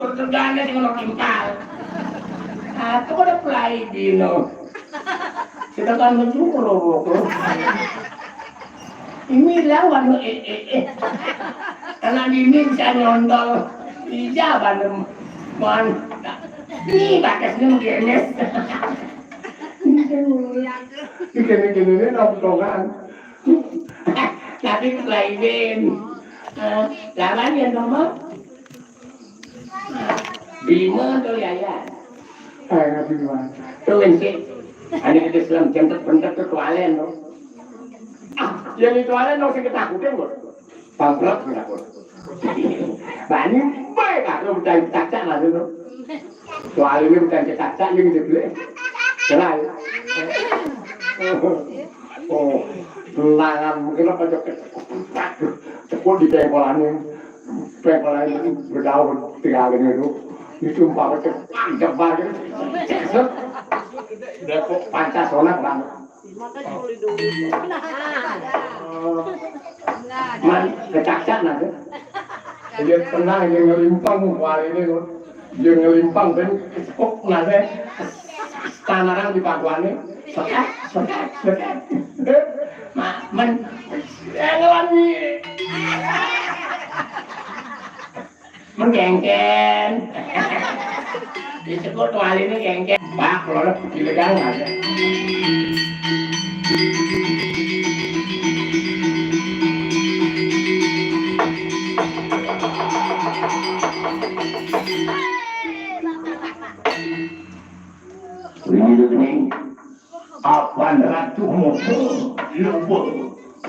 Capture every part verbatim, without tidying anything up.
Tegane sing ono timpal. Aku udah play dino. Kita kan metu kerobok lo. Ini lawan lo, eh, eh, eh. Anak ini bisa nyondol. Iya, banem. Man. Ini batasnya menggemes. Ini gini-gini ini nongkrongan. Tapi play game. Eh, lawan ya, nomor? Bima atau Yayan? Eh, nggak Bima. Tuh, Enci. Ada kita selam jemput bentuk tuh tualen, tuh. Ah, yang itu tualen dong, sing ketakutin, Bos. Bangkrut, sing takut. Bani, baik, aku udah tak-tak lah, tuh. Tualen ini udah tak-tak, yang dibeli. Cerai. Oh, tenangan, mungkin apa, Cok? Aduh, cepul di pengkolannya. Pengkolannya berdaun, tinggal ini tuh. Itu umpama cepat, cepat, gitu. Set. Udah kok Pancasona banget. Man, kecakcak nanti. Dia tenang, dia ngelimpang, wah, ini tuh. Dia ngelimpang, dan kok nanti tanaran di paguane. Sekat, sekat, sekat. Ma-, men-, eh, ngelangi. Mengkengken. Disebut wali ini kengken. Pak, kalau ada putih legang aja. Ini tuh nih. Apan ratu mutu lupa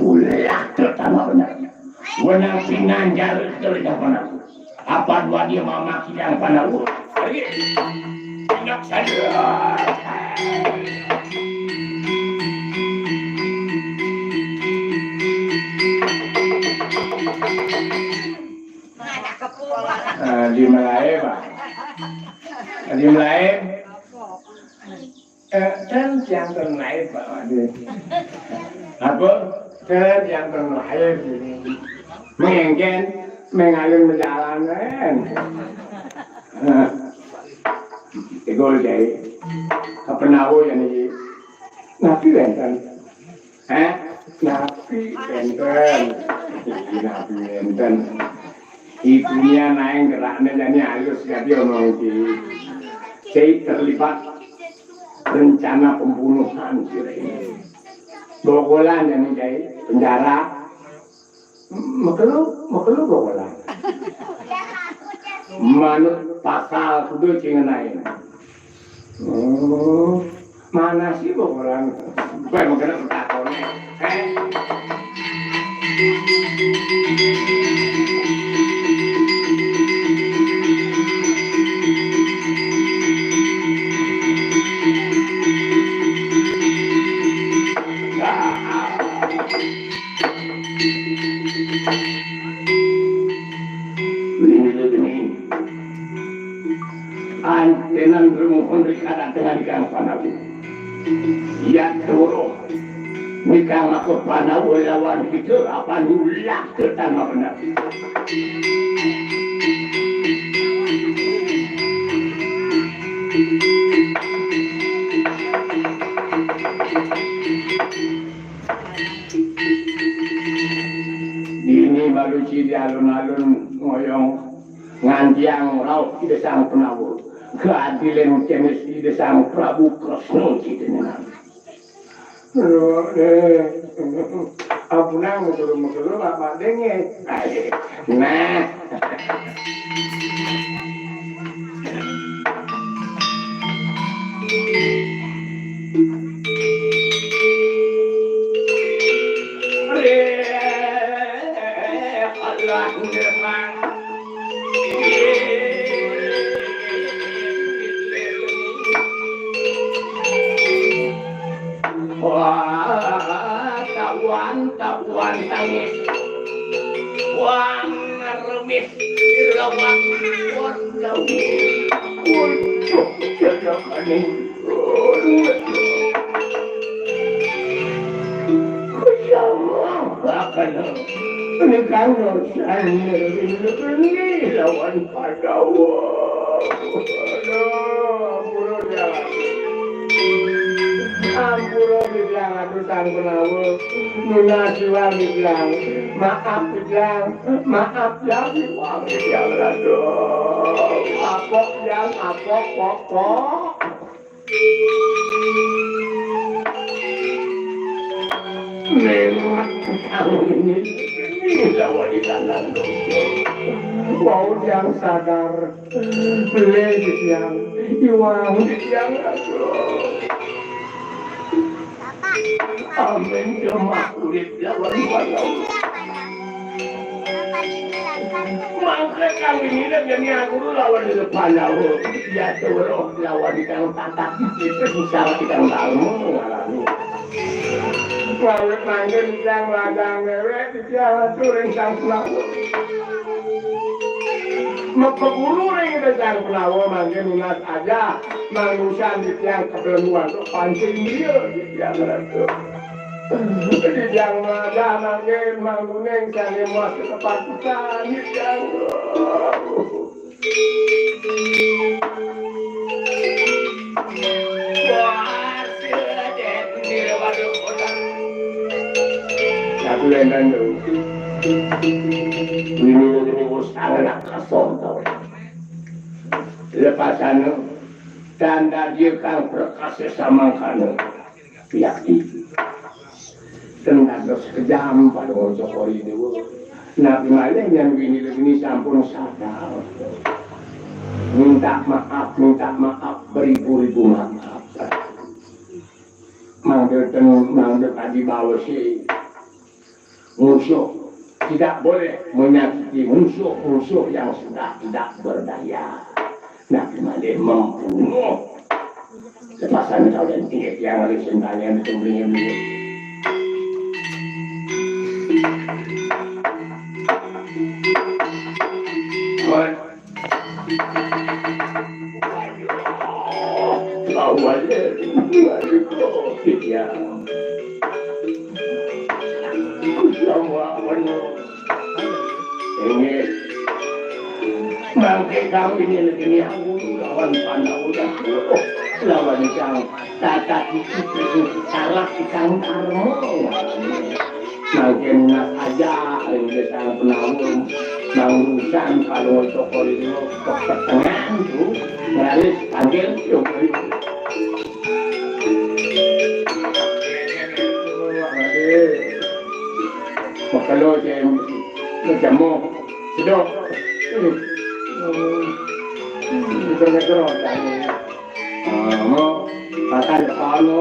ulah tertama benar. Wenang pinanjar terlidah benar. Apa dua dia mamak sidang panau? Tindak saja. Eh, di Melayu, Pak. Di Melayu. Eh, kan janten lair, Pak Wadi. Apa? Kan janten lair. Mengken, mengalun menjalan, kan? Nah, itu jadi. Apa nawo yang ini? Nabi wenten. Eh, nabi wenten. Nabi wenten. Ibunya naeng geraknya jadi halus, jadi omong iki. Jadi terlibat rencana pembunuhan, kira ini. Bokolan yang menjadi penjara. Mekelu, mekelu bokolan. Manut pasal kudu cingenain. Oh, mana sih bokolan? Gue mau kena takone. Eh. Ini tuh gini. Antenan rumohon rikala dengan kang Pandawa. Ya turu. Nikang aku Pandawa lawan kita apa nulah ke tanah benar. Ini baru di alun-alun ngoyong ngantiang rauh Ida Sang Pandawa. Keadilan jenis Ida Sang Prabu Kresna Cidenengan. Aduh, eh. Ampunang, mengkelu-mengkelu, Pak, Pak Denge. Nah. Wah, tahuan, tahuan tangis. Wah, ngeremis. Irawan warga. Waduh, jagakane. Kuyawa bakal nikang dosa ini lawan Pandawa. Aduh, ampura, Dyang. Ampura, Dyang, aduh, Sang Penawa. Nunas iwang, Dyang. Maaf, Dyang. Maaf, Dyang, iwang, Dyang, aduh. Apok, Dyang, apok, pok, pok. Memang kang ini lawan di tangan dosa. Wau Dyang sadar, beli Dyang, iwang Dyang, aduh. Amin, demak urip lawan iwang. Mangke kang ini lek yen aku lawan Pandawa. Ya, weruh lawan Kang Tatak iki wis salah Kang Dalem ngarani. Kawit mangke Kang ladang dewek iki atur ing Kang Pandawa. Mepeguru ring Kang Pandawa mangke nunas aja mangusan titiang kebelenguan pancing dia titiang ratu. Titiang madah mangke manguning sane muas ketepakutan titiang. Wah, sedek nire waduh kota. Satu lengan dulu. Ini ini bos anak kasong tau. Lepasan tanda dia kang perkasa samangkana. Yakti. Ten dados kejam pada Joko Rindewa. Napi malih yen wini-wini sampun sadar. Minta maaf, minta maaf, beribu-ribu maaf. Mangda ten, mangda kadi bawese. Musuh tidak boleh menyakiti musuh-musuh yang sudah tidak berdaya. Napi malih membunuh. Lepasan kalian tinggi yang harus sentanya itu belinya belinya. Kawale, ya. Kusama wano. Inggih. Mangke kami ini aku lawan Pandawa, lawan Kang Tata iki salah Kang Karma. Mangke nunas aja ring Sang Penawung, mangusan Palungguh Cokor itu kepetengan tu, laris panggil yo. Makalo jem, jamu, sedok. Itu ngetro, Ah, mo, makan depan mo.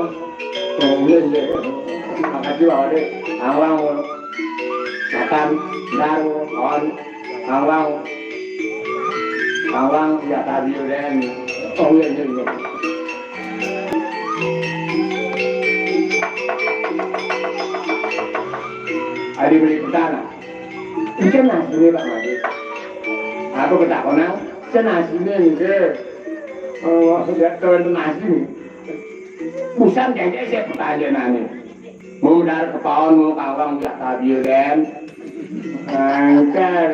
Oh, iya, iya. Makan juga, Dek. Awang mo. Makan, dar mo, on. Awang. Awang, ya, tadi udah. Oh, iya, iya, iya. Adi beli petana. Ini kan nasi ini, Pak Madi. Apa ketakonan? Kan nasi ini, ini. Oh, ya, tuan nasi ini. Busan kaya saya pertanyaan ini. Mau mendar kepaon, mau kawang, ya, tadi udah. Angker.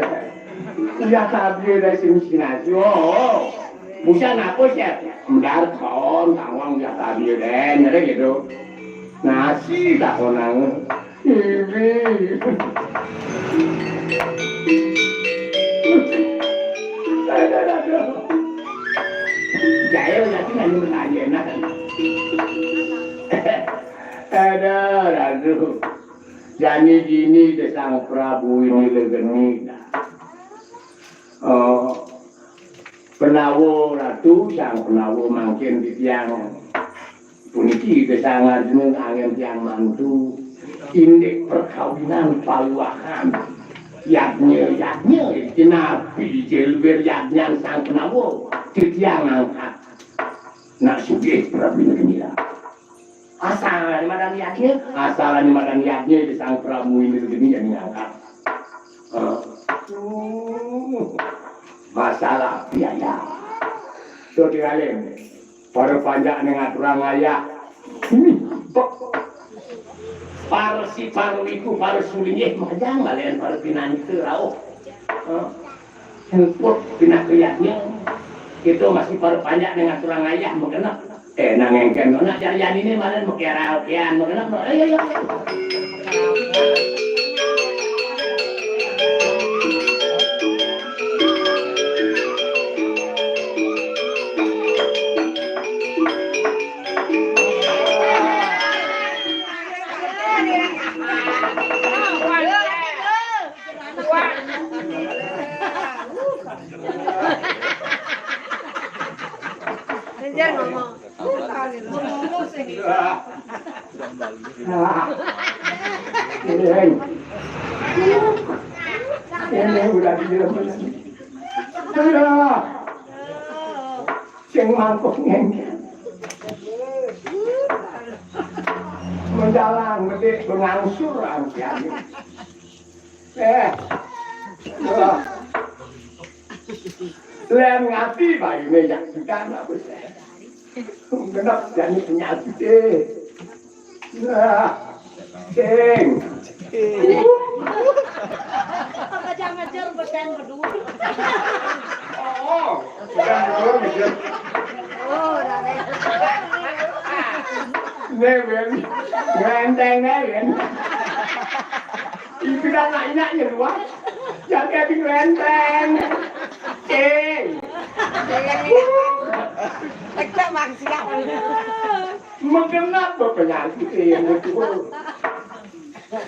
Ya, tadi udah sini, sini aja. Oh, oh. Busan apa, Chef? Mendar kepaon, kawang, ya, tadi udah. Ada gitu. Nasi takonan. Ini. Aduh, aduh. Jaya, berarti nggak nyuruh aja, enak kan? Aduh, aduh. Jani gini, Sang Prabu ini legeni. Oh, Penawa Ratu, Sang Penawa mangkin titiang puniki gesang Arjuna anggen tiang mantu indik perkawinan pawiwahan. Yadnya, yadnya, iki napi jelbir yadnyan Sang Penawa, titiang angkat. Nak sugih Prabu Indra. Asalane madan yadnya, asalane madan yadnya di Sang Prabu Indra geni yang ngangkat. Heeh. Masalah biaya. Tuh tinggalin. Para panjak ning aturang ayah. Ini, bek. Parsi, parwiku, parsulingih, majang balen para pinanita rauh. Heeh. Puput pinakayanya. Itu masih paruh panjak dengan tulang ayah, menggenep. Eh, nang engken, nak jari-jari ini malah mekeraokean, menggenep. Ayo, ayo, ayo. Kejar ngomong. Ngomong sing. Ah. Ini. Ini udah di dalam. Aduh. Sing mangkuk ngengkel. Mendalang medik bengangsur angkiane. Eh. Wah. Len ngati bayune yak sudan apa sih? Genep jane penyakite. Nah, sing. Apa jangan ngejar pesan peduli? Oh, pesan peduli, ya. Oh, udah deh. Nih, Ben. Ngenteng, nih, Ben. Iku dah nak inaknya luar. Jangan kayak Big Lenteng. Eh. Tegak maksiat. Menggenap penyakit yang betul.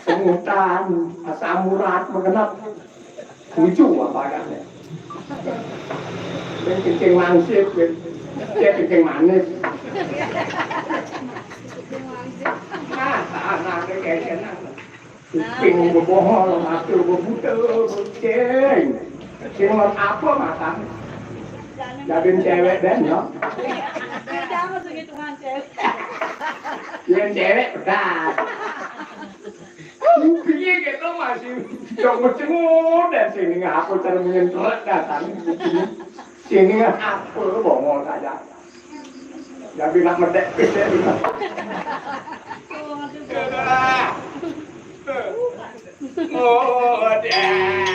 Semutan, asam urat, menggenap. Lucu apa kan? Yang kencing manis, ya kencing manis. Nah, nah, nah, kayak senang. Kuping bebohong, mata bebuta, kucing. Sing ngon apa matan? Jadiin cewek dan ya. Beda sama segitungan cewek. Yang cewek pedas. Kupingnya gitu masih cok cengut dan sini ngapa cara menyentrek datang. Sini ngapa bongol saja. Jadi nak medek bisa. Oh, dah.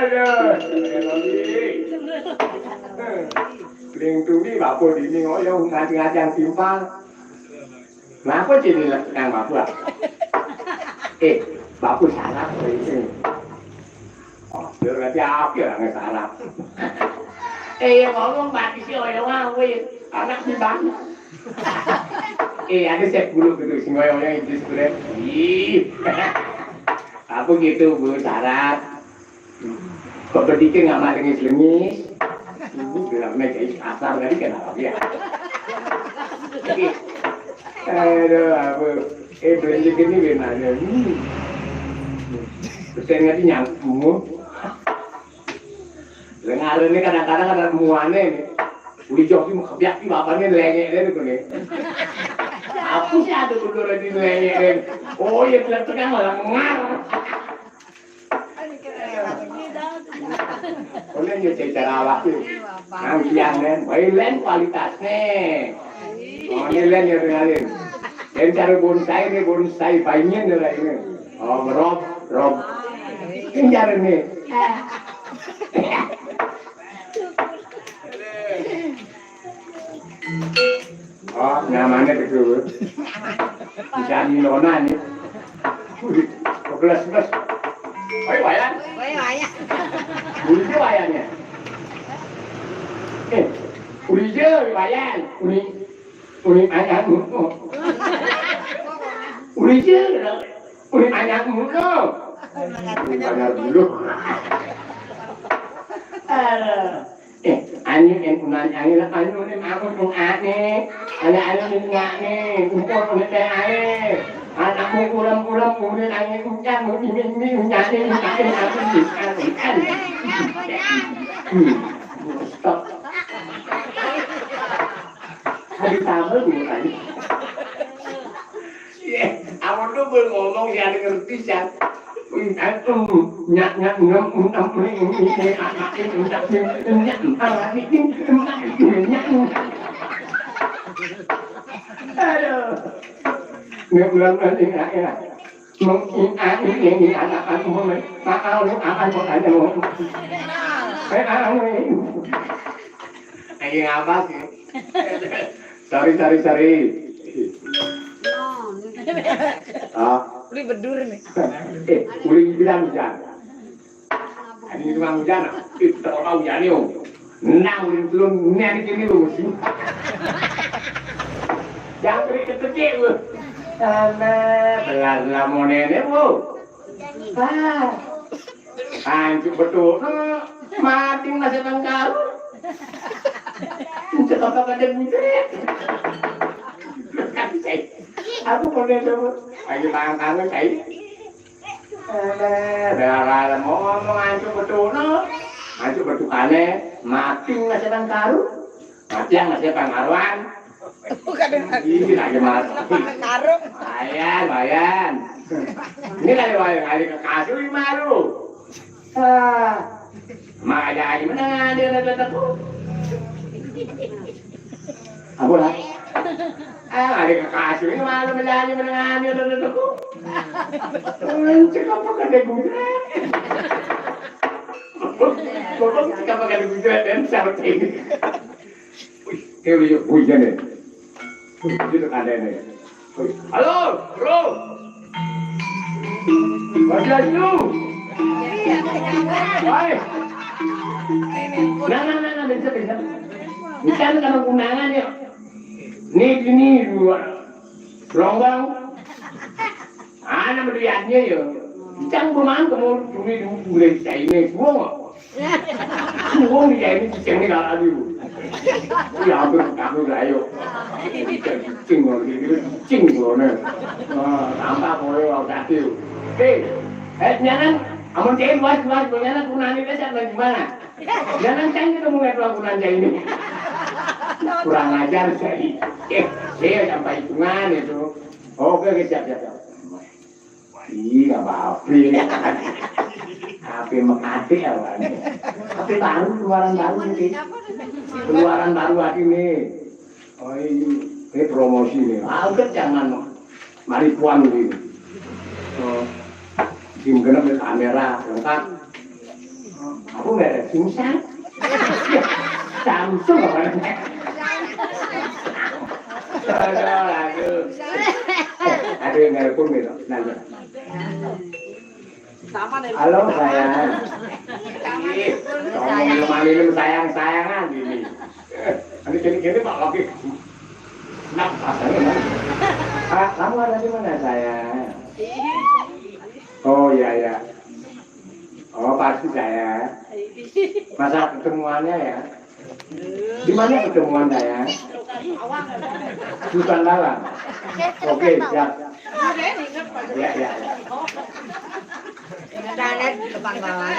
Aduh, Ling Tuni, bapak dini ngoyong ngajang-ngajang timpal. Kenapa jadi nang bapak? Eh, bapak salah kok itu. Oh, dia berarti apa ya nang salah? Eh, ya ngomong mati si oyong awe, anak di bang. Eh, ada saya bulu gitu, si ngoyong-ngoyong itu sebenarnya. Ih, apa gitu, Bu, syarat? Kok berpikir nggak maling lengis? Ibu bilang naik kasar tadi kenapa ya? Aduh, apa? Eh, berhenti gini gimana? Hmm. Pesen nggak nyambung. Lengar ini kadang-kadang ada muane nih. Uli joki mau kebiak di bapaknya lengek deh tuh nih. Apa sih ada betul di lengek deh? Oh, ya, bilang tegang lengar. Oleh nyuci cara awak tuh. Nang siang nih, baik len kualitasnya. Oh, ini len ya, dengarin. Yang cara bonsai ini, bonsai banyin ya, ini. Oh, rob, rob. Ini cara nih. Oh, namanya betul. Bisa di nona nih. Wih, kebelas-belas. Oi, Wayan. Oi, Wayan. Uli ke Wayannya. Eh, uli ke Wayan. Uli, uli Wayan. Uli ke, uli Wayan. Uli Wayan dulu. Aduh. Eh, anu yang kunani, anu lah, anu ni, aku pun ane. Ada anu ni, ngane. Umpur ni, teh, ae. Anakmu kurang-kurang, kemudian ane, uncang, ini, ini, uncang, ini, uncang, ini, aku ni, anu, anu. Hmm. Stop. Hari tambah dulu tadi. Iya, awak tuh belum ngomong, ya, ada ngerti, ya. Nyak, nyak, nyak, nyak, nyak, nyak, nyak, nyak, nyak, nyak, nyak, nyak, nyak, nyak. Aduh. Ini bulan-bulan ini, ya. Mengingani ini anak-anak mau main. Tahu lu apa kok ada mau. Eh, ah, ini. Lagi ngapa sih? Sorry, sorry, sorry. Ah, Uli bedur nih. Eh, Uli bilang hujan. Ini tukang hujan, ah. Ih, terlalu hujan nih, Om. Nang, Uli turun, ini ada gini, Om. Jangan beri ketekik, Bu. Sana, belas lamun ini, Bu. Ah. Hancur betul. Hmm, mati masa tengkaru. Cakap apa ada budak. Aku mau lihat, Bu. Lagi tangan-tangan, saya. Alah, darah mau ngomong hancur betul, no. Hancur betul kane, mati nggak sedang karu. Mati yang nggak sedang karuan. Bukan yang Ini lagi malas. Karu. Lumayan, lumayan. Ini lagi lumayan, kali ke kasur ini malu. Ah, mak aja aja menang dia, dia, dia, dia. Apa lah? Ah, ada kekasih ini malu menjadi menengani, ada, ada, ada. Cek apa kata gudeg? Bapak cek apa kata gudeg dan seperti ini. Wih, kayak udah hujan nih. Wih, gitu kan nih. Wih, halo, bro. Wajah lu. Hai. Nah, nah, nah, nah, bisa, bisa. Bisa, kalau undangan ya. Nih, gini, dua. Longgang. Ana melihatnya ya. Cang bermain kamu curi dulu, mulai saya ini. Gua nggak. Gua nih, ya, ini cicing nih kalau aduh. Ya, hampir, hampir lah, ayo. Cicing, cicing, loh, gitu, cicing, loh, nih. Nah, tampak boleh, loh, kaki. Eh, eh, nyanan, amun cai luas, luas, nyanan, kunani, deh, siapa gimana? Jangan kan kita mau ngeliat laporan saya ini. Kurang ajar saya. Eh, saya sampai hitungan itu. Oke, oke, siap, siap, siap. Iya, apa-apa. Apa mekate ya, Wan? Apa baru, keluaran baru ini? Keluaran baru lagi nih. Oh, ini, ini promosi nih. Ah, udah jangan, mari puan dulu. Oh, sim genep ya, kamera lengkap. Aku nggak ada Samsung. Samsung apa namanya? Aduh, aduh. Ada yang nelpon gitu. Nah, iya. Halo, sayang. Ih, ngomong sama ini sayang-sayangan gini. Ini gini-gini, Pak, lagi. Nah, rasanya mana? Ah, kamu ada di mana, sayang? Oh, iya, iya. Oh, pasti, sayang. Masa pertemuannya, ya? Di mana pertemuan, sayang? Hutan dalam. Oke, siap. Ya, ya, ya. Ada di depan bawah.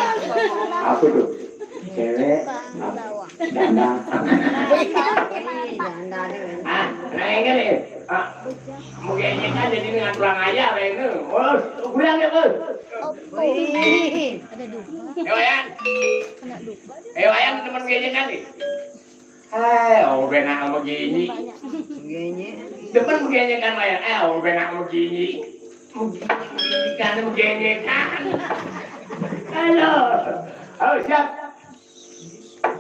Apa tuh? Cewek, apa? Janda. Janda deh. Ah, nah, ini nih. Ah, mungkin kan jadi dengan kurang ajar, ini. Oh, kurang ya, Bos? Wih. Ada dupa. Eh, Wayan. Kena dupa. Eh, Wayan, teman gejekan nih. Eh, oh, benak sama Genyi. Genyi. Depan sama Genyi kan, Wayan? Eh, oh, benak sama Genyi. Begini kan, sama Genyi kan. Halo. Halo, siap.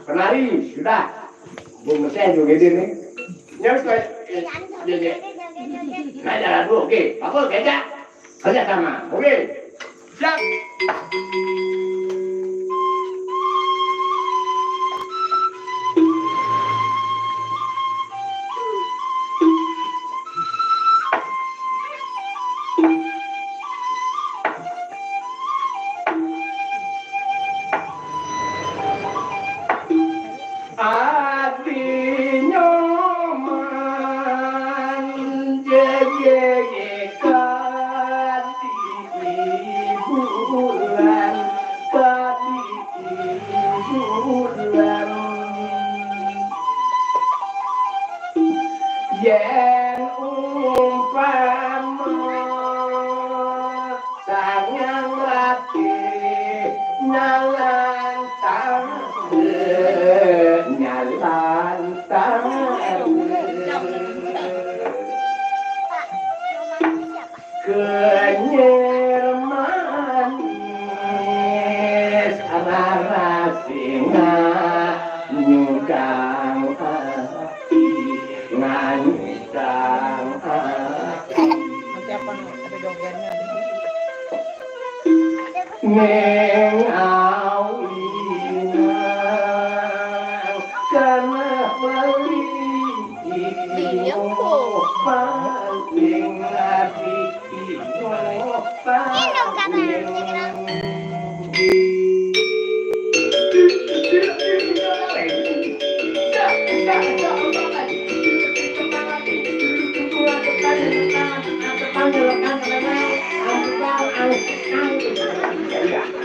Kenari, sudah. Bung Mesnya juga gini nih. Nyari, Genyi. Nah, jalan dulu, oke. Apa, kejak? Kerja sama. Oke. Siap. Adi Nyoman, jejege kadi bulan, kadi bulan. Yen umpama Sangang Ratu nyalantar, nyalantar. Kenyir manis rarasina nyudang ati, nganyudang ati. Nanti apa nih? Ada jogetnya. Ning awinang kana beli. Iya, kok. Paling lagi. Minum, Kakak.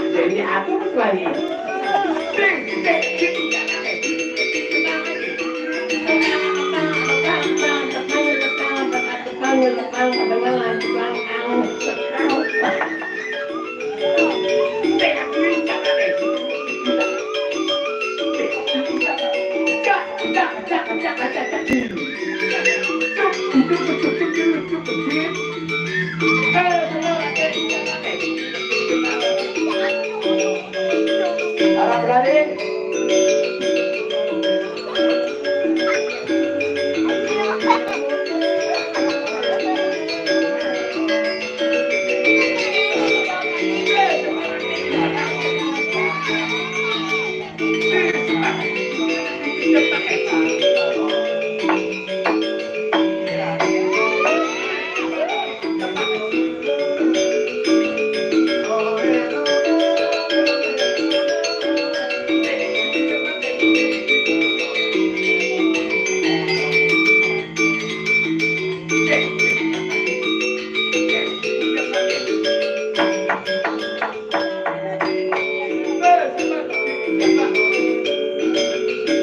Jadi aku lagi. Para berani.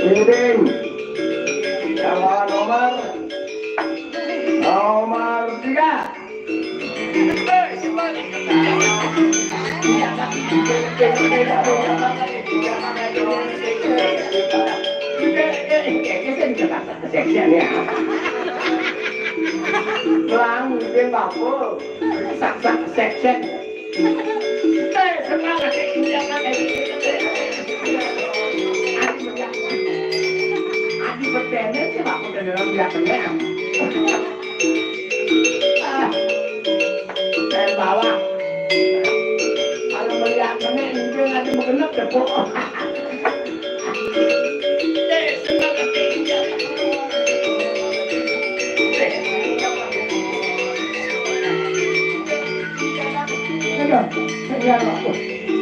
Pimpin. Yang nomor, nomor tiga. Section ya. Bang, dia baku. Sak-sak section. Eh, semangat, eh, iya, kan, eh. Adi bertanya, coba aku dengerin dia kena. Ah, saya bawa. Kalau melihat kena, mungkin nanti bergenap deh, Bu. Aduh, iya, Pak.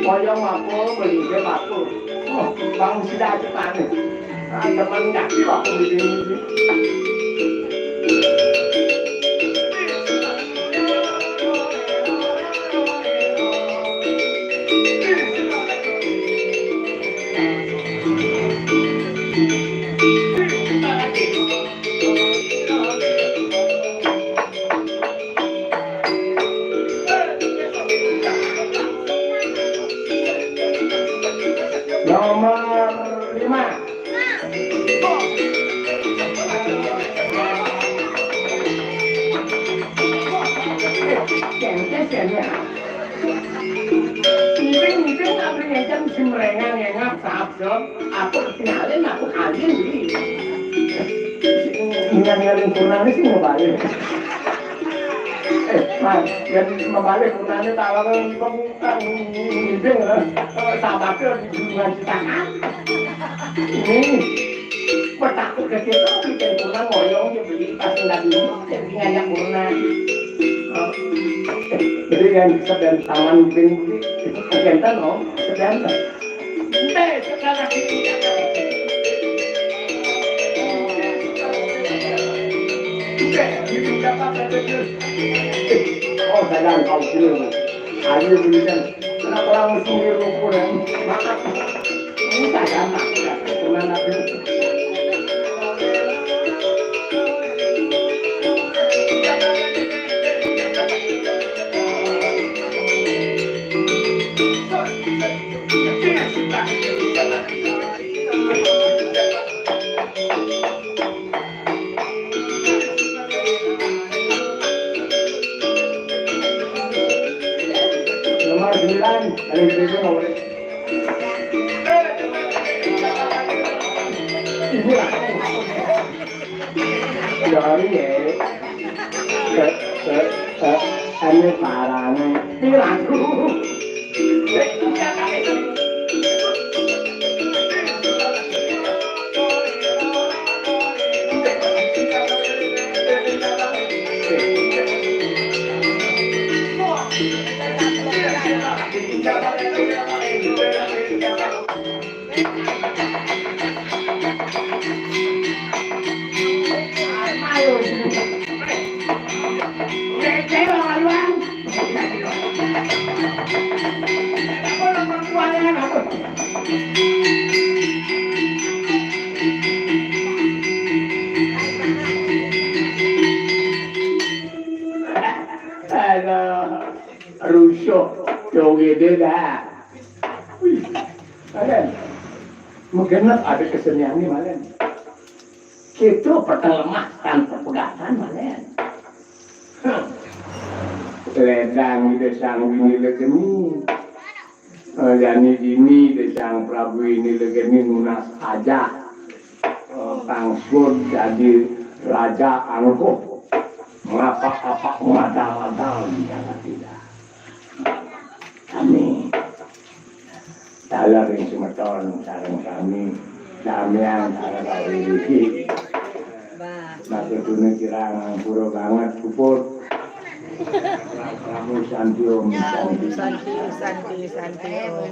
Koyong apa, beli dia, Pak. Oh, bang, sudah aja panen. Ah, teman kaki, Pak, beli ini. Nomor lima. Kentes ya, ya. Sing, sing, abri ngecam si merengang ngengap, sahab, sahab. Aku tinggalin, aku alin, jadi. Tinggal-tinggalin kurangnya sih mau balik. Eh, Mas, yang mau balik kurangnya tawaran pembukaan, gitu, ya. Kalau sahabatnya di hubungan kita, kan? Ini, gua takut ke situ, bikin kurang ngoyong, dia beli pas nggak dulu, jadi ngajak kurang. Jadi yang sedang taman ping, sedang, oh, sedang. Oh, sayang kau sini. Ayo, berikan. Kenapa orang sini rukun, ya? Maaf. Ini saya maaf, ya. Gimana, Bu? Sembilan, dari berikutnya nomor. Ini lah. Dari ya. Eh, eh, eh, ini parahnya. Pirang. Aduh, rusuh. Tuh gede dah. Wih, kalian. Mungkin ada kesenian nih, kalian. Kita peteng lemah tanpa pegangan, kalian. Ledang ida sang bini legeni. Eh, yani dini ida sang Prabu ini legeni nunas aja. Eh, tangsur jadi raja angkuh. Ngapa-apa madal-madal di jagat ida. Kami. Taler ring semeton sareng sami. Damian sareng kawiriki. Matur dunuh kirang ampura banget puput. Ramu santi om santi. Santi, santi, santi, om.